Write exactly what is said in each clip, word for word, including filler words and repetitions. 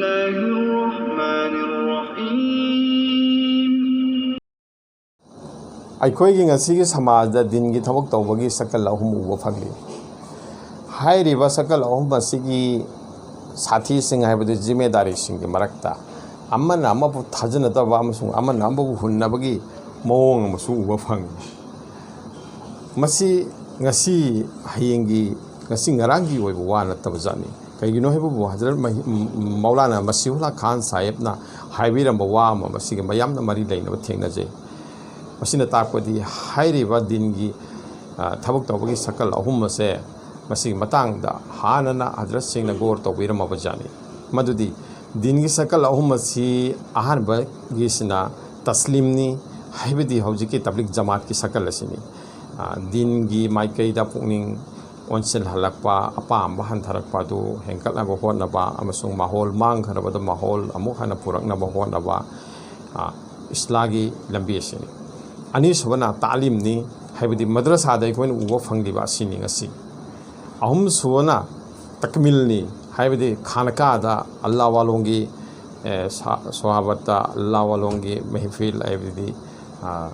الله الرحمن الرحيم. ꯑꯩꯈꯣꯏꯒꯤ ꯉꯁꯤꯒꯤ ꯁꯃꯥꯖꯗ ꯗꯤꯟꯒꯤ ꯊꯕꯛ ꯇꯧꯕꯒꯤ ꯁꯛꯀꯜ ꯑꯍꯨꯝ ꯎꯕ ꯐꯪꯂꯤ꯫ ꯍꯥꯏꯔꯤꯕ ꯁꯛꯀꯜ ꯑꯍꯨꯝ ꯑꯁꯤꯒꯤ ꯁꯥꯊꯤꯁꯤꯡ, ꯍꯥꯏꯕꯗꯤ ꯖꯤꯃꯦꯗꯥꯔꯤꯁꯤꯡꯒꯤ ꯃꯔꯛꯇ ꯑꯃꯅ ꯑꯃꯕꯨ ꯊꯥꯖꯅꯗꯕ ꯑꯃꯁꯨꯡ ꯑꯃꯅ ꯑꯃꯕꯨ ꯍꯨꯟꯅꯕꯒꯤ ꯃꯑꯣꯡ ꯑꯃꯁꯨ ꯎꯕ ꯐꯪꯏ꯫ ꯃꯁꯤ ꯉꯁꯤ ꯍꯌꯦꯡꯒꯤ, ꯉꯁꯤ ꯉꯔꯥꯡꯒꯤ ꯑꯣꯏꯕ ꯋꯥ ꯅꯠꯇꯕ ꯖꯥꯠꯅꯤ꯫ ꯀꯩꯒꯤꯅꯣ ꯍꯥꯏꯕꯕꯨ, ꯍꯖꯔꯠ ꯃꯍꯤ-, ꯃꯧꯂꯥꯅꯥ ꯃꯁꯤꯍꯨꯜꯂꯥ ꯈꯥꯟ ꯁꯥꯍꯦꯕꯅ ꯍꯥꯏꯕꯤꯔꯝꯕ ꯋꯥ ꯑꯃ ꯃꯁꯤꯒ ꯌꯥꯝꯅ ꯃꯔꯤ ꯂꯩꯅꯕ ꯊꯦꯡꯅꯖꯩ꯫ ꯃꯁꯤꯅ ꯇꯥꯛꯄꯗꯤ ꯍꯥꯏꯔꯤꯕ ꯗꯤꯟꯒꯤ, ꯑ, ꯊꯕꯛ ꯇꯧꯕꯒꯤ ꯁꯛꯀꯜ ꯑꯍꯨꯝ ꯑꯁꯦ, ꯃꯁꯤꯒꯤ ꯃꯇꯥꯡꯗ ꯍꯥꯟꯅꯅ ꯍꯖꯔꯠꯁꯤꯡꯅ ꯒꯣꯔ ꯇꯧꯕꯤꯔꯝꯃꯕ ꯖꯥꯠꯅꯤ꯫ ꯃꯗꯨꯗꯤ ꯗꯤꯟꯒꯤ ꯁꯛꯀꯜ ꯑꯍꯨꯝ ꯑꯁꯤ ꯑꯍꯥꯟꯕꯒꯤꯁꯤꯅ ꯇꯁꯂꯤꯝꯅꯤ, ꯍꯥꯏꯕꯗꯤ ꯍꯧꯖꯤꯛꯀꯤ ꯇꯕ꯭ꯂꯤꯛ ꯖꯃꯥꯠꯀꯤ ꯁꯛꯀꯜ ꯑꯁꯤꯅꯤ꯫ ꯑ, ꯗꯤꯟꯒꯤ ꯃꯥꯏꯀꯩꯗ ꯄꯨꯛꯅꯤꯡ ꯑꯣꯟꯁꯤꯜꯍꯜꯂꯛꯄ, ꯑꯄꯥꯝꯕ ꯍꯟꯊꯔꯛꯄ ꯑꯗꯨ ꯍꯦꯟꯒꯠꯅꯕ ꯍꯣꯠꯅꯕ ꯑꯃꯁꯨꯡ ꯃꯥꯍꯣꯜ ꯃꯥꯡꯈ꯭ꯔꯕꯗ ꯃꯥꯍꯣꯜ ꯑꯃꯨꯛ ꯍꯟꯅ ꯄꯨꯔꯛꯅꯕ ꯍꯣꯠꯅꯕ, ꯑ, ꯏꯁꯂꯥꯒꯤ ꯂꯝꯕꯤ ꯑꯁꯤꯅꯤ꯫ ꯑꯅꯤꯁꯨꯕꯅ ꯇꯥꯂꯤꯝꯅꯤ, ꯍꯥꯏꯕꯗꯤ ꯃꯗ꯭ꯔꯁꯥꯗ ꯑꯩꯈꯣꯏꯅ ꯎꯕ ꯐꯪꯂꯤꯕ ꯑꯁꯤꯅꯤ ꯉꯁꯤ꯫ ꯑꯍꯨꯝꯁꯨꯕꯅ ꯇꯛꯃꯤꯜꯅꯤ, ꯍꯥꯏꯕꯗꯤ ꯈꯥꯅꯀꯥꯗ ꯑꯜꯂꯥ ꯋꯥꯂꯣꯡꯒꯤ, ꯑꯦ, ꯁꯥ-, ꯁꯣꯍꯥꯕꯠꯇ ꯑꯜꯂꯥ ꯋꯥꯂꯣꯡꯒꯤ ꯃꯦꯍꯐꯤꯜ, ꯍꯥꯏꯕꯗꯤ, ꯑ,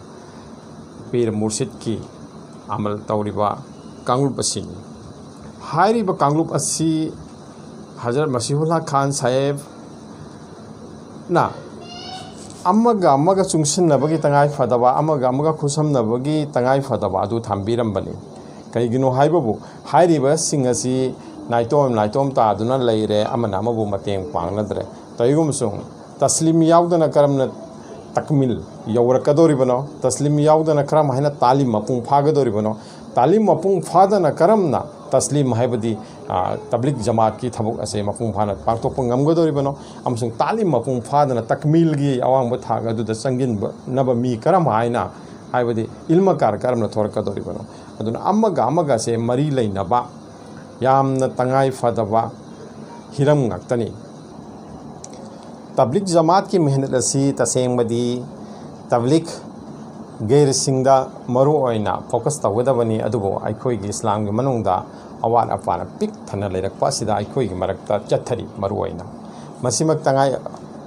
ꯄꯤꯔ ꯃꯨꯔꯁꯤꯗꯀꯤ ꯑꯃꯜ ꯇꯧꯔꯤꯕ ꯀꯥꯡꯂꯨꯞ ꯑꯁꯤꯅꯤ꯫ ꯍꯥꯏꯔꯤꯕ ꯀꯥꯡꯂꯨꯞ ꯑꯁꯤ ꯍꯖꯔꯠ ꯃꯁꯤꯍꯨꯜꯂꯥ ꯈꯥꯟ ꯁꯥꯍꯦꯕꯅ ꯑꯃꯒ ꯑꯃꯒ ꯆꯨꯡꯁꯤꯟꯅꯕꯒꯤ ꯇꯉꯥꯏ ꯐꯗꯕ, ꯑꯃꯒ ꯑꯃꯒ ꯈꯨꯠꯁꯝꯅꯕꯒꯤ ꯇꯉꯥꯏ ꯐꯗꯕ ꯑꯗꯨ ꯊꯝꯕꯤꯔꯝꯕꯅꯤ꯫ ꯀꯩꯒꯤꯅꯣ ꯍꯥꯏꯕꯕꯨ, ꯍꯥꯏꯔꯤꯕꯁꯤꯡ ꯑꯁꯤ ꯅꯥꯏꯇꯣꯝ ꯅꯥꯏꯇꯣꯝ ꯇꯥꯗꯨꯅ ꯂꯩꯔꯦ, ꯑꯃꯅ ꯑꯃꯕꯨ ꯃꯇꯦꯡ ꯄꯥꯡꯅꯗ꯭ꯔꯦ꯫ ꯇꯧꯏꯒꯨꯝꯕꯁꯨꯡ ꯇꯁꯂꯤꯝ ꯌꯥꯎꯗꯅ ꯀꯔꯝꯅ ꯇꯛꯃꯤꯜ ꯌꯧꯔꯛꯀꯗꯧꯔꯤꯕꯅꯣ? ꯇꯁꯂꯤꯝ ꯌꯥꯎꯗꯅ ꯀꯔꯝ ꯍꯥꯏꯅ ꯇꯥꯂꯤꯝ ꯃꯄꯨꯡ ꯐꯥꯒꯗꯧꯔꯤꯕꯅꯣ? ꯇꯥꯂꯤꯝ ꯃꯄꯨꯡ ꯐꯥꯗꯅ ꯀꯔꯝꯅ ꯇꯁꯂꯤꯝ, ꯍꯥꯏꯕꯗꯤ, ꯑ, ꯇꯕ꯭ꯂꯤꯛ ꯖꯃꯥꯠꯀꯤ ꯊꯕꯛ ꯑꯁꯦ ꯃꯄꯨꯡ ꯐꯥꯅ ꯄꯥꯡꯊꯣꯛꯄ ꯉꯝꯒꯗꯧꯔꯤꯕꯅꯣ? ꯑꯃꯁꯨꯡ ꯇꯥꯂꯤꯝ ꯃꯄꯨꯡ ꯐꯥꯗꯅ ꯇꯛꯃꯤꯜꯒꯤ ꯑꯋꯥꯡꯕ ꯊꯥꯛ ꯑꯗꯨꯗ ꯆꯪꯁꯤꯟꯅꯕ ꯃꯤ ꯀꯔꯝ ꯍꯥꯏꯅ, ꯍꯥꯏꯕꯗꯤ ꯏꯜꯃꯀꯥꯔ ꯀꯔꯝꯅ ꯊꯣꯔꯛꯀꯗꯧꯔꯤꯕꯅꯣ? ꯑꯗꯨꯅ ꯑꯃꯒ ꯑꯃꯒꯁꯦ ꯃꯔꯤ ꯂꯩꯅꯕ ꯌꯥꯝꯅ ꯇꯉꯥꯏ ꯐꯗꯕ ꯍꯤꯔꯝ ꯉꯥꯛꯇꯅꯤ꯫ ꯇꯕ꯭ꯂꯤꯛ ꯖꯃꯥꯠꯀꯤ ꯃꯦꯍꯅꯠ ꯑꯁꯤ ꯇꯁꯦꯡꯕꯗꯤ ꯇꯕ꯭ꯂꯤꯛ ꯒꯩꯔꯁꯤꯡꯗ ꯃꯔꯨꯑꯣꯏꯅ ꯐꯣꯀꯁ ꯇꯧꯒꯗꯕꯅꯤ, ꯑꯗꯨꯕꯨ ꯑꯩꯈꯣꯏꯒꯤ ꯏꯁꯂꯥꯝꯒꯤ ꯃꯅꯨꯡꯗ ꯑꯋꯥꯠ ꯑꯄꯥꯅ ꯄꯤꯛ ꯊꯟꯅ ꯂꯩꯔꯛꯄ ꯑꯁꯤꯗ ꯑꯩꯈꯣꯏꯒꯤ ꯃꯔꯛꯇ ꯆꯠꯊꯔꯤ꯫ ꯃꯔꯨꯑꯣꯏꯅ ꯃꯁꯤꯃꯛ ꯇꯉꯥꯏ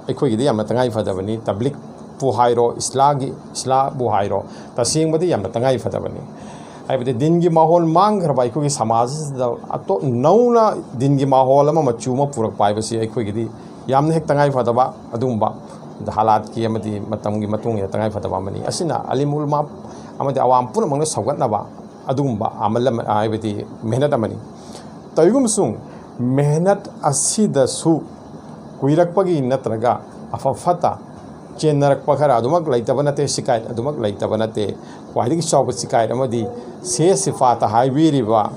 ꯑꯩꯈꯣꯏꯒꯤꯗꯤ ꯌꯥꯝꯅ ꯇꯉꯥꯏ ꯐꯗꯕꯅꯤ꯫ ꯇꯕ꯭ꯂꯤꯛꯄꯨ ꯍꯥꯏꯔꯣ, ꯏꯁꯂꯥꯒꯤ, ꯏꯁꯂꯥꯕꯨ ꯍꯥꯏꯔꯣ, ꯇꯁꯦꯡꯕꯗꯤ ꯌꯥꯝꯅ ꯇꯉꯥꯏ ꯐꯗꯕꯅꯤ꯫ ꯍꯥꯏꯕꯗꯤ ꯗꯤꯟꯒꯤ ꯃꯥꯍꯣꯜ ꯃꯥꯡꯈ꯭ꯔꯕ ꯑꯩꯈꯣꯏꯒꯤ ꯁꯃꯥꯖ ꯑꯁꯤꯗ ꯑꯇꯣꯞ ꯅꯧꯅ ꯗꯤꯟꯒꯤ ꯃꯥꯍꯣꯜ ꯑꯃ, ꯃꯆꯨ ꯑꯃ ꯄꯨꯔꯛꯄ ꯍꯥꯏꯕꯁꯤ ꯑꯩꯈꯣꯏꯒꯤꯗꯤ ꯌꯥꯝꯅ ꯍꯦꯛ ꯇꯉꯥꯏ ꯐꯗꯕ ꯑꯗꯨꯒꯨꯝꯕ ꯍꯥꯂꯥꯠꯀꯤ ꯑꯃꯗꯤ ꯃꯇꯝꯒꯤ ꯃꯇꯨꯡ ꯏꯟꯅ ꯇꯉꯥꯏ ꯐꯗꯕ ꯑꯃꯅꯤ꯫ ꯑꯁꯤꯅ ꯑꯂꯤꯝ ꯎꯂꯃꯥ ꯑꯃꯗꯤ ꯑꯋꯥꯝ ꯄꯨꯝꯅꯃꯛꯅ ꯁꯧꯒꯠꯅꯕ ꯑꯗꯨꯒꯨꯝꯕ ꯑꯃꯜ ꯑꯃ, ꯍꯥꯏꯕꯗꯤ ꯃꯦꯍꯅꯠ ꯑꯃꯅꯤ꯫ ꯇꯧꯏꯒꯨꯝꯁꯨꯡ ꯃꯦꯍꯅꯠ ꯑꯁꯤꯗꯁꯨ ꯀꯨꯏꯔꯛꯄꯒꯤ ꯅꯠꯇ꯭ꯔꯒ ꯑꯐ ꯐꯠꯇ ꯆꯦꯟꯅꯔꯛꯄ ꯈꯔ ꯑꯗꯨꯃꯛ ꯂꯩꯇꯕ ꯅꯠꯇꯦ, ꯁꯤꯀꯥꯏꯠ ꯑꯗꯨꯃꯛ ꯂꯩꯇꯕ ꯅꯠꯇꯦ꯫ ꯈ꯭ꯋꯥꯏꯗꯒꯤ ꯆꯥꯎꯕ ꯁꯤꯀꯥꯏꯠ ꯑꯃꯗꯤ ꯁꯦ ꯁꯤꯐꯥꯠ ꯍꯥꯏꯕꯤꯔꯤꯕ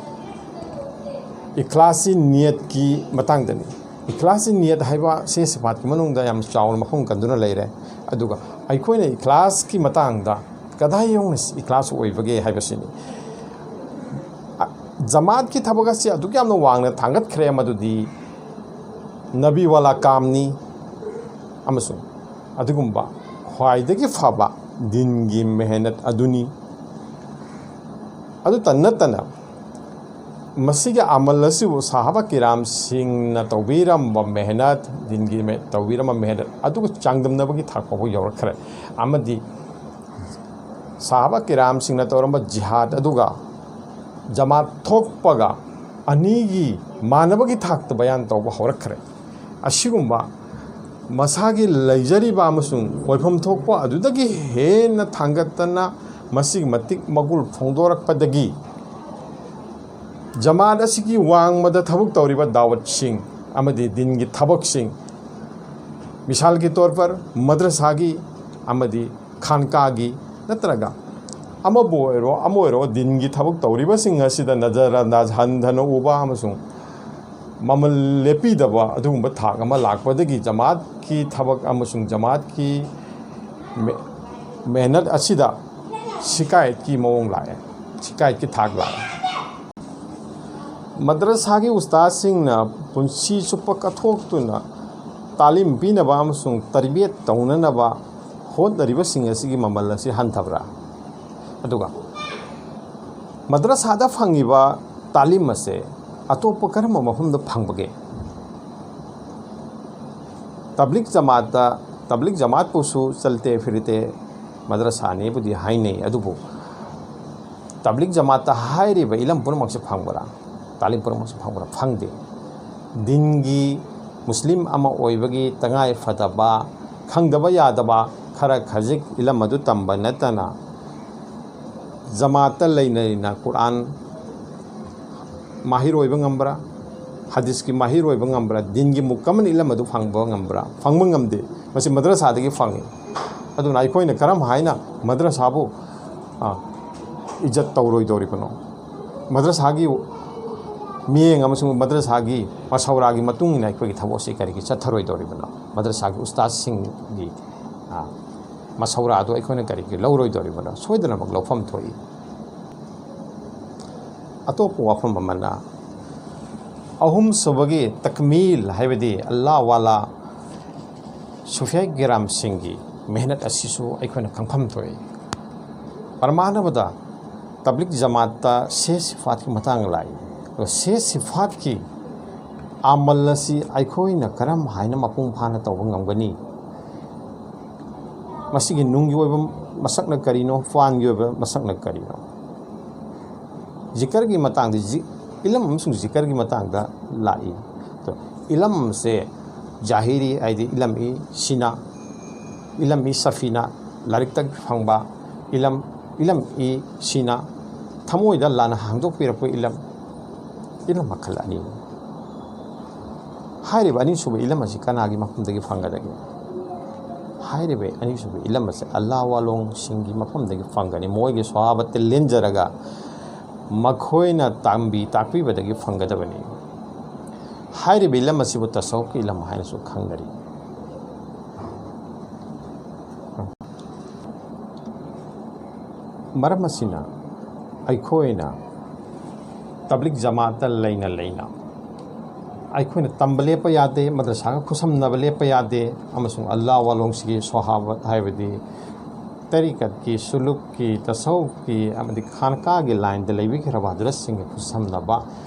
ꯏꯈ꯭ꯂꯥꯁꯤ ꯅꯤꯌꯠꯀꯤ ꯃꯇꯥꯡꯗꯅꯤ꯫ ꯏꯈ꯭ꯂꯥꯁꯤ ꯅꯤꯌꯠ ꯍꯥꯏꯕ ꯁꯦ ꯁꯤꯐꯥꯠꯀꯤ ꯃꯅꯨꯡꯗ ꯌꯥꯝ ꯆꯥꯎꯅ ꯃꯐꯝ ꯀꯟꯗꯨꯅ ꯂꯩꯔꯦ꯫ ꯑꯗꯨꯒ ꯑꯩꯈꯣꯏꯅ ꯏꯈ꯭ꯂꯥꯁꯀꯤ ꯃꯇꯥꯡꯗ ꯀꯗꯥꯏ ꯌꯧꯅ ꯏꯈ꯭ꯂꯥꯁ ꯑꯣꯏꯕꯒꯦ ꯍꯥꯏꯕꯁꯤꯅꯤ꯫ ꯑ, ꯖꯃꯥꯠꯀꯤ ꯊꯕꯛ ꯑꯁꯤ ꯑꯗꯨꯛ ꯌꯥꯝꯅ ꯋꯥꯡꯅ ꯊꯥꯡꯒꯠꯈ꯭ꯔꯦ, ꯃꯗꯨꯗꯤ ꯅꯕꯤ ꯋꯥꯂꯥ ꯀꯥꯝꯅꯤ ꯑꯃꯁꯨꯡ ꯑꯗꯨꯒꯨꯝꯕ ꯈ꯭ꯋꯥꯏꯗꯒꯤ ꯐꯕ ꯗꯤꯟꯒꯤ ꯃꯦꯍꯅꯠ ꯑꯗꯨꯅꯤ꯫ ꯑꯗꯨꯇ ꯅꯠꯇꯅ ꯃꯁꯤꯒꯤ ꯑꯃꯜ ꯑꯁꯤꯕꯨ ꯁꯥꯍꯥꯕꯥ ꯀꯤꯔꯥꯝꯁꯤꯡꯅ ꯇꯧꯕꯤꯔꯝꯕ ꯃꯦꯍꯅꯠ, ꯗꯤꯟꯒꯤ ꯃꯦ-, ꯇꯧꯕꯤꯔꯝꯕ ꯃꯦꯍꯅꯠ ꯑꯗꯨꯒ ꯆꯥꯡꯗꯝꯅꯕꯒꯤ ꯊꯥꯛ ꯐꯥꯎꯕ ꯌꯧꯔꯛꯈ꯭ꯔꯦ꯫ ꯑꯃꯗꯤ ꯁꯥꯍꯥꯕꯥ ꯀꯤꯔꯥꯝꯁꯤꯡꯅ ꯇꯧꯔꯝꯕ ꯖꯤꯍꯥꯗ ꯑꯗꯨꯒ ꯖꯃꯥꯠ ꯊꯣꯛꯄꯒ ꯑꯅꯤꯒꯤ ꯃꯥꯟꯅꯕꯒꯤ ꯊꯥꯛꯇ ꯕꯌꯥꯟ ꯇꯧꯕ ꯍꯧꯔꯛꯈ꯭ꯔꯦ꯫ ꯑꯁꯤꯒꯨꯝꯕ ꯃꯁꯥꯒꯤ ꯂꯩꯖꯔꯤꯕ ꯑꯃꯁꯨꯡ ꯑꯣꯏꯐꯝ ꯊꯣꯛꯄ ꯑꯗꯨꯗꯒꯤ ꯍꯦꯟꯅ ꯊꯥꯡꯒꯠꯇꯅ ꯃꯁꯤꯒꯤ ꯃꯇꯤꯛ ꯃꯒꯨꯜ ꯐꯣꯡꯗꯣꯔꯛꯄꯗꯒꯤ ꯖꯃꯥꯠ ꯑꯁꯤꯒꯤ ꯋꯥꯡꯃꯗ ꯊꯕꯛ ꯇꯧꯔꯤꯕ ꯗꯥꯋꯠꯁꯤꯡ ꯑꯃꯗꯤ ꯗꯤꯟꯒꯤ ꯊꯕꯛꯁꯤꯡ, ꯃꯤꯁꯥꯜꯒꯤ ꯇꯣꯔ ꯄꯔ ꯃꯗ꯭ꯔꯁꯥꯒꯤ ꯑꯃꯗꯤ ꯈꯥꯟꯀꯥꯒꯤ ꯅꯠꯇ꯭ꯔꯒ ꯑꯃꯕꯨ ꯑꯣꯏꯔꯣ ꯑꯃ ꯑꯣꯏꯔꯣ ꯗꯤꯟꯒꯤ ꯊꯕꯛ ꯇꯧꯔꯤꯕꯁꯤꯡ ꯑꯁꯤꯗ ꯅꯖꯔ ꯑꯟꯗꯥꯖ ꯍꯟꯊꯅ ꯎꯕ ꯑꯃꯁꯨꯡ ꯃꯃꯜ ꯂꯦꯞꯄꯤꯗꯕ ꯑꯗꯨꯒꯨꯝꯕ ꯊꯥꯛ ꯑꯃ ꯂꯥꯛꯄꯗꯒꯤ ꯖꯃꯥꯠꯀꯤ ꯊꯕꯛ ꯑꯃꯁꯨꯡ ꯖꯃꯥꯠꯀꯤ ꯃꯦ-, ꯃꯦꯍꯅꯠ ꯑꯁꯤꯗ ꯁꯤꯀꯥꯌꯠꯀꯤ ꯃꯑꯣꯡ ꯂꯥꯛꯑꯦ, ꯁꯤꯀꯥꯌꯠꯀꯤ ꯊꯥꯛ ꯂꯥꯛꯑꯦ꯫ ꯃꯗ꯭ꯔꯁꯥꯒꯤ ꯎꯁꯇꯥꯗꯁꯤꯡꯅ ꯄꯨꯟꯁꯤ ꯆꯨꯞꯄ ꯀꯠꯊꯣꯛꯇꯨꯅ ꯇꯥꯂꯤꯝ ꯄꯤꯅꯕ ꯑꯃꯁꯨꯡ ꯇꯔꯕꯤꯌꯠ ꯇꯧꯅꯅꯕ ꯍꯣꯠꯅꯔꯤꯕꯁꯤꯡ ꯑꯁꯤꯒꯤ ꯃꯃꯜ ꯑꯁꯤ ꯍꯟꯊꯕ꯭ꯔꯥ? ꯑꯗꯨꯒ ꯃꯗ꯭ꯔꯁꯥꯗ ꯐꯪꯉꯤꯕ ꯇꯥꯂꯤꯝ ꯑꯁꯦ ꯑꯇꯣꯞꯄ ꯀꯔꯝꯕ ꯃꯐꯝꯗ ꯐꯪꯕꯒꯦ? ꯇꯕ꯭ꯂꯤꯛ ꯖꯃꯥꯠꯇ, ꯇꯕ꯭ꯂꯤꯛ ꯖꯃꯥꯠꯄꯨꯁꯨ ꯆꯜꯇꯦ ꯐꯤꯔꯇꯦ ꯃꯗ꯭ꯔꯁꯥꯅꯤꯕꯨꯗꯤ ꯍꯥꯏꯅꯩ, ꯑꯗꯨꯕꯨ ꯇꯕ꯭ꯂꯤꯛ ꯖꯃꯥꯠꯇ ꯍꯥꯏꯔꯤꯕ ꯏꯂꯝ ꯄꯨꯝꯅꯃꯛꯁꯦ ꯐꯪꯕ꯭ꯔꯥ? ꯇꯥꯂꯤꯝ ꯄꯨꯝꯅꯃꯛꯁꯦ ꯐꯪꯕ꯭ꯔꯥ? ꯐꯪꯗꯦ꯫ ꯗꯤꯟꯒꯤ, ꯃꯨꯁꯂꯤꯝ ꯑꯃ ꯑꯣꯏꯕꯒꯤ ꯇꯉꯥꯏ ꯐꯗꯕ, ꯈꯪꯗꯕ ꯌꯥꯗꯕ ꯈꯔ ꯈꯖꯤꯛ ꯏꯂꯝ ꯑꯗꯨ ꯇꯝꯕ ꯅꯠꯇꯅ, ꯖꯃꯥꯠꯇ ꯂꯩꯅ ꯂꯩꯅ ꯀꯨꯔꯥꯟ ꯃꯥꯍꯤꯔ ꯑꯣꯏꯕ ꯉꯝꯕ꯭ꯔꯥ? ꯍꯗꯤꯁꯀꯤ ꯃꯥꯍꯤꯔ ꯑꯣꯏꯕ ꯉꯝꯕ꯭ꯔꯥ? ꯗꯤꯟꯒꯤ ꯃꯨꯀꯝꯃꯜ ꯏꯂꯝ ꯑꯗꯨ ꯐꯪꯕ ꯉꯝꯕ꯭ꯔꯥ? ꯐꯪꯕ ꯉꯝꯗꯦ꯫ ꯃꯁꯤ ꯃꯗ꯭ꯔꯁꯥꯗꯒꯤ ꯐꯪꯉꯤ꯫ ꯑꯗꯨꯅ ꯑꯩꯈꯣꯏꯅ ꯀꯔꯝ ꯍꯥꯏꯅ ꯃꯗ꯭ꯔꯁꯥꯕꯨ, ꯑ, ꯏꯖꯠ ꯇꯧꯔꯣꯏꯗꯧꯔꯤꯕꯅꯣ? ꯃꯗ꯭ꯔꯁꯥꯒꯤ ꯃꯤꯠꯌꯦꯡ ꯑꯃꯁꯨꯡ ꯃꯗ꯭ꯔꯁꯥꯒꯤ ꯃꯁꯧꯔꯥꯒꯤ ꯃꯇꯨꯡ ꯏꯟꯅ ꯑꯩꯈꯣꯏꯒꯤ ꯊꯕꯛ ꯑꯁꯤ ꯀꯔꯤꯒꯤ ꯆꯠꯊꯔꯣꯏꯗꯧꯔꯤꯕꯅꯣ? ꯃꯗ꯭ꯔꯁꯥꯒꯤ ꯎꯁꯇꯥꯗꯁꯤꯡꯒꯤ, ꯑ, ꯃꯁꯧꯔꯥꯗꯣ ꯑꯩꯈꯣꯏꯅ ꯀꯔꯤꯒꯤ ꯂꯧꯔꯣꯏꯗꯧꯔꯤꯕꯅꯣ? ꯁꯣꯏꯗꯅꯃꯛ ꯂꯧꯐꯝ ꯊꯣꯛꯏ꯫ ꯑꯇꯣꯞꯄ ꯋꯥꯐꯝ ꯑꯃꯅ, ꯑꯍꯨꯝꯁꯨꯕꯒꯤ ꯇꯛꯃꯤꯜ, ꯍꯥꯏꯕꯗꯤ ꯑꯜꯂꯥ ꯋꯥꯂꯥ ꯁꯨꯐꯤꯌꯥ ꯀꯤꯔꯥꯝꯁꯤꯡꯒꯤ ꯃꯦꯍꯅꯠ ꯑꯁꯤꯁꯨ ꯑꯩꯈꯣꯏꯅ ꯈꯪꯐꯝ ꯊꯣꯛꯏ꯫ ꯄ꯭ꯔꯃꯥꯟ ꯑꯃꯗ ꯇꯕ꯭ꯂꯤꯛ ꯖꯃꯥꯠꯇ ꯁꯦ ꯁꯤꯐꯥꯠꯀꯤ ꯃꯇꯥꯡ ꯂꯥꯛꯏ꯫ ꯑꯗꯣ ꯁꯦ ꯁꯤꯐꯥꯠꯀꯤ ꯑꯃꯜ ꯑꯁꯤ ꯑꯩꯈꯣꯏꯅ ꯀꯔꯝ ꯍꯥꯏꯅ ꯃꯄꯨꯡ ꯐꯥꯅ ꯇꯧꯕ ꯉꯝꯒꯅꯤ? ꯃꯁꯤꯒꯤ ꯅꯨꯡꯒꯤ ꯑꯣꯏꯕ ꯃꯁꯛꯅ ꯀꯔꯤꯅꯣ? ꯐꯥꯟꯒꯤ ꯑꯣꯏꯕ ꯃꯁꯛꯅ ꯀꯔꯤꯅꯣ? ꯖꯤꯀꯔꯒꯤ ꯃꯇꯥꯡꯗ, ꯖꯤ-, ꯏꯂꯝ ꯑꯃꯁꯨꯡ ꯖꯤꯀꯔꯒꯤ ꯃꯇꯥꯡꯗ ꯂꯥꯛꯏ꯫ ꯑꯗꯣ ꯏꯂꯝꯁꯦ ꯖꯥꯍꯤꯔꯤ ꯍꯥꯏꯗꯤ ꯏꯂꯝ ꯏ ꯁꯤꯅꯥ, ꯏꯂꯝ ꯏ ꯁꯐꯤꯅꯥ, ꯂꯥꯏꯔꯤꯛꯇ ꯐꯪꯕ ꯏꯂꯝ, ꯏꯂꯝ ꯏ ꯁꯤꯅꯥ, ꯊꯃꯣꯏꯗ ꯂꯥꯟꯅ ꯍꯥꯡꯗꯣꯛꯄꯤꯔꯛꯄ ꯏꯂꯝ, ꯏꯂꯝ ꯃꯈꯜ ꯑꯅꯤꯅꯤ꯫ ꯍꯥꯏꯔꯤꯕ ꯑꯅꯤꯁꯨꯕ ꯏꯂꯝ ꯑꯁꯤ ꯀꯅꯥꯒꯤ ꯃꯐꯝꯗꯒꯤ ꯐꯪꯒꯗꯒꯦ? ꯍꯥꯏꯔꯤꯕ ꯑꯅꯤꯁꯨꯕ ꯏꯂꯝ ꯑꯁꯤ ꯑꯜꯂꯥ ꯋꯥꯂꯣꯡꯁꯤꯡꯒꯤ ꯃꯐꯝꯗꯒꯤ ꯐꯪꯒꯅꯤ꯫ ꯃꯣꯏꯒꯤ ꯁꯣꯍꯥꯕꯠꯇ ꯂꯦꯟꯖꯔꯒ ꯃꯈꯣꯏꯅ ꯇꯝꯕꯤ ꯇꯥꯛꯄꯤꯕꯗꯒꯤ ꯐꯪꯒꯗꯕꯅꯤ꯫ ꯍꯥꯏꯔꯤꯕ ꯏꯂꯝ ꯑꯁꯤꯕꯨ ꯇꯁꯧꯐꯀꯤ ꯏꯂꯝ ꯍꯥꯏꯅꯁꯨ ꯈꯪꯅꯔꯤ꯫ ꯃꯔꯝ ꯑꯁꯤꯅ ꯑꯩꯈꯣꯏꯅ ꯇꯕ꯭ꯂꯤꯛ ꯖꯃꯥꯠꯇ ꯂꯩꯅ ꯂꯩꯅ ꯑꯩꯈꯣꯏꯅ ꯇꯝꯕ ꯂꯦꯞꯄ ꯌꯥꯗꯦ, ꯃꯗ꯭ꯔꯁꯥꯒ ꯈꯨꯠꯁꯝꯅꯕ ꯂꯦꯞꯄ ꯌꯥꯗꯦ, ꯑꯃꯁꯨꯡ ꯑꯜꯂꯥ ꯋꯥꯂꯣꯡꯁꯤꯒꯤ ꯁꯣꯍꯥꯕꯠ ꯍꯥꯏꯕꯗꯤ ꯇꯔꯤꯀꯠꯀꯤ, ꯁꯨꯂꯨꯛꯀꯤ, ꯇꯁꯧꯐꯀꯤ ꯑꯃꯗꯤ ꯈꯥꯟꯀꯥꯒꯤ ꯂꯥꯏꯟꯗ ꯂꯩꯕꯤꯈ꯭ꯔꯕ ꯍꯖꯔꯠꯁꯤꯡꯒ ꯈꯨꯠꯁꯝꯅꯕ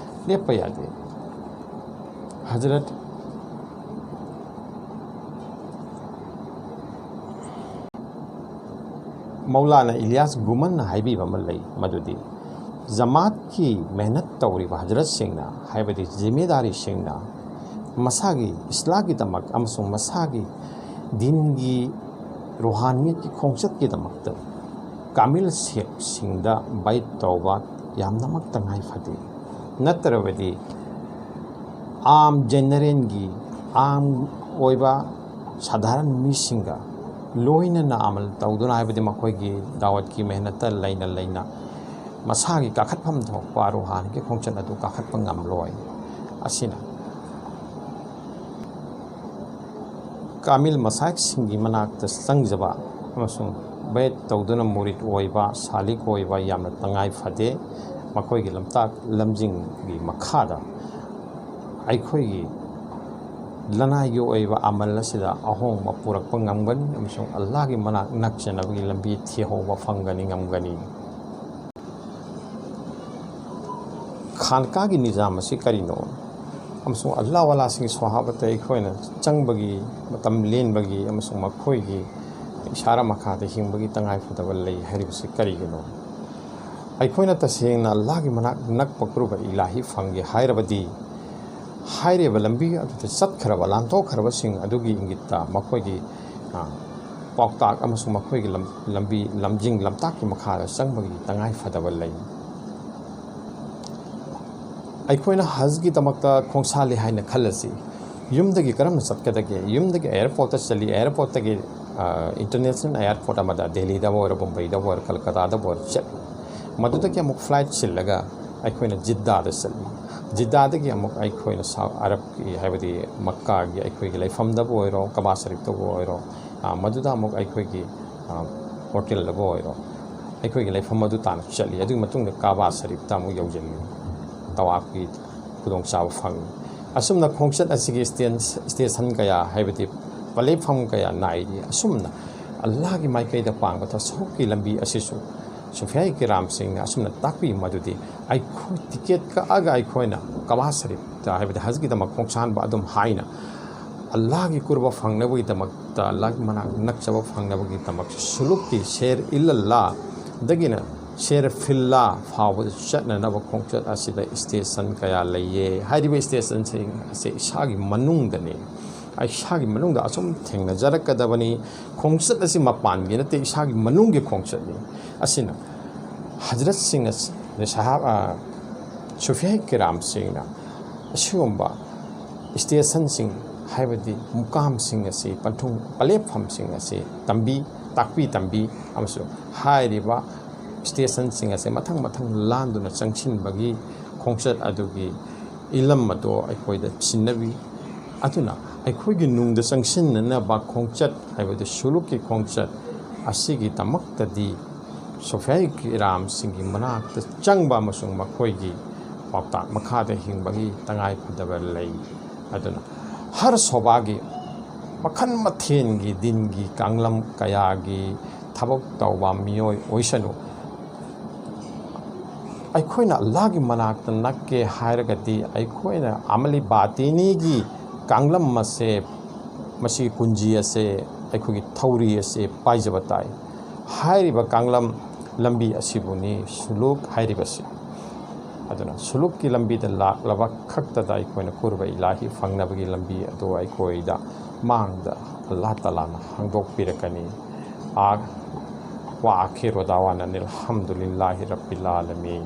ꯂꯦꯞꯄ ꯌꯥꯗꯦ꯫ ꯍꯖꯔꯠ ꯃꯧꯂꯥꯅꯥ ꯏꯂꯤꯌꯥꯁ ꯒꯨꯃꯟꯅ ꯍꯥꯏꯕꯤꯕ ꯑꯃ ꯂꯩ, ꯃꯗꯨꯗꯤ ꯖꯃꯥꯠꯀꯤ ꯃꯦꯍꯅꯠ ꯇꯧꯔꯤꯕ ꯍꯖꯔꯠꯁꯤꯡꯅ, ꯍꯥꯏꯕꯗꯤ ꯖꯤꯝꯃꯦꯗꯥꯔꯤꯁꯤꯡꯅ, ꯃꯁꯥꯒꯤ ꯏꯁꯂꯥꯍꯒꯤꯗꯃꯛ ꯑꯃꯁꯨꯡ ꯃꯁꯥꯒꯤ ꯗꯤꯟꯒꯤ ꯔꯨꯍꯥꯅꯤꯌꯠꯀꯤ ꯈꯣꯡꯆꯠꯀꯤꯗꯃꯛꯇ ꯀꯥꯃꯤꯜ ꯁꯦꯈꯁꯤꯡꯗ ꯕꯥꯏꯠ ꯇꯧꯕ ꯌꯥꯝꯅꯃꯛ ꯇꯉꯥꯏ ꯐꯗꯦ꯫ ꯅꯠꯇ꯭ꯔꯕꯗꯤ ꯑꯥꯝ ꯖꯦꯅꯔꯦꯜꯒꯤ, ꯑꯥꯝ ꯑꯣꯏꯕ ꯁꯥꯙꯥꯔꯟ ꯃꯤꯁꯤꯡꯒ ꯂꯣꯏꯅꯅ ꯑꯃꯜ ꯇꯧꯗꯨꯅ, ꯍꯥꯏꯕꯗꯤ ꯃꯈꯣꯏꯒꯤ ꯗꯥꯋꯠꯀꯤ ꯃꯦꯍꯅꯠꯇ ꯂꯩꯅ ꯂꯩꯅ ꯃꯁꯥꯒꯤ ꯀꯥꯈꯠꯐꯝ ꯊꯣꯛꯄ ꯔꯨꯍꯥꯅꯤꯒꯤ ꯈꯣꯡꯆꯠ ꯑꯗꯨ ꯀꯥꯈꯠꯄ ꯉꯝꯂꯣꯏ꯫ ꯑꯁꯤꯅ ꯀꯥꯃꯤꯜ ꯃꯁꯥꯏꯛꯁꯤꯡꯒꯤ ꯃꯅꯥꯛꯇ ꯆꯪꯖꯕ ꯑꯃꯁꯨꯡ ꯕꯦꯠ ꯇꯧꯗꯨꯅ ꯃꯨꯔꯤꯠ ꯑꯣꯏꯕ, ꯁꯥꯂꯤꯛ ꯑꯣꯏꯕ ꯌꯥꯝꯅ ꯇꯉꯥꯏ ꯐꯗꯦ꯫ ꯃꯈꯣꯏꯒꯤ ꯂꯝꯇꯥꯛ ꯂꯝꯖꯤꯡꯒꯤ ꯃꯈꯥꯗ ꯑꯩꯈꯣꯏꯒꯤ ꯂꯅꯥꯏꯒꯤ ꯑꯣꯏꯕ ꯑꯃꯜ ꯑꯁꯤꯗ ꯑꯍꯣꯡꯕ ꯄꯨꯔꯛꯄ ꯉꯝꯒꯅꯤ ꯑꯃꯁꯨꯡ ꯑꯜꯂꯥꯍꯒꯤ ꯃꯅꯥꯛ ꯅꯛꯆꯅꯕꯒꯤ ꯂꯝꯕꯤ ꯊꯤꯍꯧꯕ ꯐꯪꯒꯅꯤ, ꯉꯝꯒꯅꯤ꯫ ꯈꯥꯟꯀꯥꯒꯤ ꯅꯤꯖꯥꯝ ꯑꯁꯤ ꯀꯔꯤꯅꯣ? ꯑꯃꯁꯨꯡ ꯑꯜꯂꯥꯍ ꯋꯥꯂꯥꯁꯤꯡꯒꯤ ꯁ꯭ꯋꯥꯍꯥꯕꯠꯇ ꯑꯩꯈꯣꯏꯅ ꯆꯪꯕꯒꯤ, ꯃꯇꯝ ꯂꯦꯟꯕꯒꯤ ꯑꯃꯁꯨꯡ ꯃꯈꯣꯏꯒꯤ ꯏꯁꯥꯔꯥ ꯃꯈꯥꯗ ꯍꯤꯡꯕꯒꯤ ꯇꯉꯥꯏ ꯐꯗꯕ ꯂꯩ ꯍꯥꯏꯔꯤꯕꯁꯤ ꯀꯔꯤꯒꯤꯅꯣ? ꯑꯩꯈꯣꯏꯅ ꯇꯁꯦꯡꯅ ꯑꯜꯂꯥꯍꯒꯤ ꯃꯅꯥꯛ ꯅꯛꯄ ꯀꯨꯔꯨꯕ ꯏꯂꯥꯍꯤ ꯐꯪꯒꯦ ꯍꯥꯏꯔꯕꯗꯤ, ꯍꯥꯏꯔꯤꯕ ꯂꯝꯕꯤ ꯑꯗꯨꯗ ꯆꯠꯈ꯭ꯔꯕ, ꯂꯥꯟꯊꯣꯛꯈ꯭ꯔꯕꯁꯤꯡ ꯑꯗꯨꯒꯤ ꯏꯪꯒꯤꯠꯇ ꯃꯈꯣꯏꯒꯤ, ꯑ, ꯄꯥꯎꯇꯥꯛ ꯑꯃꯁꯨꯡ ꯃꯈꯣꯏꯒꯤ ꯂꯝ-, ꯂꯝꯕꯤ, ꯂꯝꯖꯤꯡ ꯂꯝꯇꯥꯛꯀꯤ ꯃꯈꯥꯗ ꯆꯪꯕꯒꯤ ꯇꯉꯥꯏ ꯐꯗꯕ ꯂꯩ꯫ ꯑꯩꯈꯣꯏꯅ ꯍꯖꯒꯤꯗꯃꯛꯇ ꯈꯣꯡꯁꯥꯜꯂꯤ ꯍꯥꯏꯅ ꯈꯜꯂꯁꯤ꯫ ꯌꯨꯝꯗꯒꯤ ꯀꯔꯝꯅ ꯆꯠꯀꯗꯒꯦ? ꯌꯨꯝꯗꯒꯤ ꯑꯦꯌꯥꯔꯄꯣꯔꯠꯇ ꯆꯠꯂꯤ, ꯑꯦꯌꯥꯔꯄꯣꯔꯠꯇꯒꯤ, ꯑ, ꯏꯟꯇꯔꯅꯦꯁꯅꯦꯜ ꯑꯦꯌꯥꯔꯄꯣꯔꯠ ꯑꯃꯗ, ꯗꯦꯜꯂꯤꯗꯕꯨ ꯑꯣꯏꯔꯣ, ꯕꯣꯝꯕꯩꯗꯕꯨ ꯑꯣꯏꯔꯣ, ꯀꯜꯀꯇꯥꯗꯕꯨ ꯑꯣꯏꯔꯣ ꯆꯠꯂꯤ꯫ ꯃꯗꯨꯗꯒꯤ ꯑꯃꯨꯛ ꯐ꯭ꯂꯥꯏꯠ ꯁꯤꯜꯂꯒ ꯑꯩꯈꯣꯏꯅ ꯖꯤꯗꯥꯗ ꯆꯠꯂꯤ꯫ ꯖꯤꯗꯥꯗꯒꯤ ꯑꯃꯨꯛ ꯑꯩꯈꯣꯏꯅ ꯁꯥꯎꯠ ꯑꯔꯕꯀꯤ, ꯍꯥꯏꯕꯗꯤ ꯃꯛꯀꯥꯒꯤ ꯑꯩꯈꯣꯏꯒꯤ ꯂꯩꯐꯝꯗꯕꯨ ꯑꯣꯏꯔꯣ, ꯀꯕꯥ ꯁꯔꯤꯐꯇꯕꯨ ꯑꯣꯏꯔꯣ, ꯑ, ꯃꯗꯨꯗ ꯑꯃꯨꯛ ꯑꯩꯈꯣꯏꯒꯤ, ꯑ, ꯍꯣꯇꯦꯜꯗꯕꯨ ꯑꯣꯏꯔꯣ, ꯑꯩꯈꯣꯏꯒꯤ ꯂꯩꯐꯝ ꯑꯗꯨ ꯇꯥꯟꯅ ꯆꯠꯂꯤ꯫ ꯑꯗꯨꯒꯤ ꯃꯇꯨꯡꯗ ꯀꯥꯕꯥ ꯁꯔꯤꯐꯇ ꯑꯃꯨꯛ ꯌꯧꯁꯤꯜꯂꯤ, ꯇꯋꯥꯐꯀꯤ ꯈꯨꯗꯣꯡꯆꯥꯕ ꯐꯪꯉꯤ꯫ ꯑꯁꯨꯝꯅ ꯈꯣꯡꯆꯠ ꯑꯁꯤꯒꯤ ꯁ꯭ꯇꯦꯟ-, ꯁ꯭ꯇꯦꯁꯟ ꯀꯌꯥ, ꯍꯥꯏꯕꯗꯤ ꯄꯂꯦꯐꯝ ꯀꯌꯥ ꯅꯥꯏꯔꯤ꯫ ꯑꯁꯨꯝꯅ ꯑꯜꯂꯥꯍꯒꯤ ꯃꯥꯏꯀꯩꯗ ꯄꯥꯡꯕ ꯇꯁꯧꯛꯀꯤ ꯂꯝꯕꯤ ꯑꯁꯤꯁꯨ ꯁꯨꯐꯤꯌꯥ ꯀꯤꯔꯥꯝꯁꯤꯡꯅ ꯑꯁꯨꯝꯅ ꯇꯥꯛꯄꯤ ꯃꯗꯨꯗꯤ, ꯑꯩꯈꯣꯏ ꯇꯤꯀꯦꯠ ꯀꯛꯑꯒ ꯑꯩꯈꯣꯏꯅ ꯀꯕꯥ ꯁꯔꯤꯐꯇ, ꯍꯥꯏꯕꯗꯤ ꯍꯖꯒꯤꯗꯃꯛ ꯈꯣꯡꯁꯥꯟꯕ ꯑꯗꯨꯝ ꯍꯥꯏꯅ ꯑꯜꯂꯥꯍꯒꯤ ꯀꯨꯔꯕ ꯐꯪꯅꯕꯒꯤꯗꯃꯛꯇ, ꯑꯜꯂꯥꯍꯒꯤ ꯃꯅꯥꯛ ꯅꯛꯆꯕ ꯐꯪꯅꯕꯒꯤꯗꯃꯛ ꯁꯨꯂꯨꯛꯀꯤ ꯁꯦꯔ ꯏꯜꯂꯜꯂꯥꯗꯒꯤꯅ ꯁꯦꯔ ꯐꯤꯜꯂꯥ ꯐꯥꯎꯕꯗ ꯆꯠꯅꯅꯕ ꯈꯣꯡꯆꯠ ꯑꯁꯤꯗ ꯏꯁꯇꯦꯁꯟ ꯀꯌꯥ ꯂꯩꯌꯦ꯫ ꯍꯥꯏꯔꯤꯕ ꯏꯁꯇꯦꯁꯟꯁꯤꯡ ꯑꯁꯤ ꯏꯁꯥꯒꯤ ꯃꯅꯨꯡꯗꯅꯤ, ꯏꯁꯥꯒꯤ ꯃꯅꯨꯡꯗ ꯑꯁꯨꯝ ꯊꯦꯡꯅꯖꯔꯛꯀꯗꯕꯅꯤ꯫ ꯈꯣꯡꯆꯠ ꯑꯁꯤ ꯃꯄꯥꯟꯒꯤ ꯅꯠꯇꯦ, ꯏꯁꯥꯒꯤ ꯃꯅꯨꯡꯒꯤ ꯈꯣꯡꯆꯠꯅꯤ꯫ ꯑꯁꯤꯅ ꯍꯖꯔꯠꯁꯤꯡꯅ, ꯁꯍꯥꯕ, ꯁꯨꯐꯤꯌꯥ ꯀꯤꯔꯥꯝꯁꯤꯡꯅ ꯑꯁꯤꯒꯨꯝꯕ ꯏꯁꯇꯦꯁꯟꯁꯤꯡ, ꯍꯥꯏꯕꯗꯤ ꯃꯨꯀꯥꯝꯁꯤꯡ ꯑꯁꯤ, ꯄꯟꯊꯨꯡ, ꯄꯂꯦꯞꯐꯝꯁꯤꯡ ꯑꯁꯤ ꯇꯝꯕꯤ, ꯇꯥꯛꯄꯤ ꯇꯝꯕꯤ ꯑꯃꯁꯨꯡ ꯍꯥꯏꯔꯤꯕ ꯏꯁꯇꯦꯁꯟꯁꯤꯡ ꯑꯁꯤ ꯃꯊꯪ ꯃꯊꯪ ꯂꯥꯟꯗꯨꯅ ꯆꯪꯁꯤꯟꯕꯒꯤ ꯈꯣꯡꯆꯠ ꯑꯗꯨꯒꯤ ꯏꯂꯝ ꯑꯗꯨ ꯑꯩꯈꯣꯏꯗ ꯁꯤꯟꯅꯕꯤ꯫ ꯑꯗꯨꯅ ꯑꯩꯈꯣꯏꯒꯤ ꯅꯨꯡꯗ ꯆꯪꯁꯤꯟꯅꯅꯕ ꯈꯣꯡꯆꯠ, ꯍꯥꯏꯕꯗꯤ ꯁꯨꯂꯨꯛꯀꯤ ꯈꯣꯡꯆꯠ ꯑꯁꯤꯒꯤꯗꯃꯛꯇꯗꯤ ꯁꯣꯐꯤꯌꯥ ꯀꯤꯔꯥꯝꯁꯤꯡꯒꯤ ꯃꯅꯥꯛꯇ ꯆꯪꯕ ꯑꯃꯁꯨꯡ ꯃꯈꯣꯏꯒꯤ ꯄꯥꯎꯇꯥꯛ ꯃꯈꯥꯗ ꯍꯤꯡꯕꯒꯤ ꯇꯉꯥꯏ ꯐꯗꯕ ꯂꯩ꯫ ꯑꯗꯨꯅ ꯍꯔ ꯁꯣꯕꯥꯒꯤ ꯃꯈꯜ ꯃꯊꯦꯜꯒꯤ ꯗꯤꯟꯒꯤ ꯀꯥꯡꯂꯝ ꯀꯌꯥꯒꯤ ꯊꯕꯛ ꯇꯧꯕ ꯃꯤꯑꯣꯏ ꯑꯣꯏꯁꯅꯨ, ꯑꯩꯈꯣꯏꯅ ꯑꯜꯂꯥꯍꯒꯤ ꯃꯅꯥꯛꯇ ꯅꯛꯀꯦ ꯍꯥꯏꯔꯒꯗꯤ ꯑꯩꯈꯣꯏꯅ ꯑꯃꯂꯤ ꯕꯥꯇꯤꯅꯤꯒꯤ ꯀꯥꯡꯂꯝ ꯑꯁꯦ, ꯃꯁꯤꯒꯤ ꯀꯨꯟꯖꯤ ꯑꯁꯦ, ꯑꯩꯈꯣꯏꯒꯤ ꯊꯧꯔꯤ ꯑꯁꯦ ꯄꯥꯏꯖꯕ ꯇꯥꯏ꯫ ꯍꯥꯏꯔꯤꯕ ꯀꯥꯡꯂꯝ ꯂꯝꯕꯤ ꯑꯁꯤꯕꯨꯅꯤ ꯁꯨꯂꯨꯛ ꯍꯥꯏꯔꯤꯕꯁꯤ꯫ ꯑꯗꯨꯅ ꯁꯨꯂꯨꯛꯀꯤ ꯂꯝꯕꯤꯗ ꯂꯥꯛꯂꯕ ꯈꯛꯇꯗ ꯑꯩꯈꯣꯏꯅ ꯀꯨꯔꯕ ꯏꯂꯥꯍꯤ ꯐꯪꯅꯕꯒꯤ ꯂꯝꯕꯤ ꯑꯗꯨ ꯑꯩꯈꯣꯏꯗ ꯃꯥꯡꯗ ꯑꯜꯂꯥꯍ ꯇꯥꯂꯥꯅ ꯍꯥꯡꯗꯣꯛꯄꯤꯔꯛꯀꯅꯤ꯫ ꯋꯥ ꯑꯈꯤꯔꯨ ꯗꯥꯋꯥꯅ ꯑꯅꯤꯜ ꯍꯝꯗꯨꯂꯤꯜꯂꯥꯍꯤ ꯔꯕꯤꯜ ꯑꯥꯂꯃꯤꯟ꯫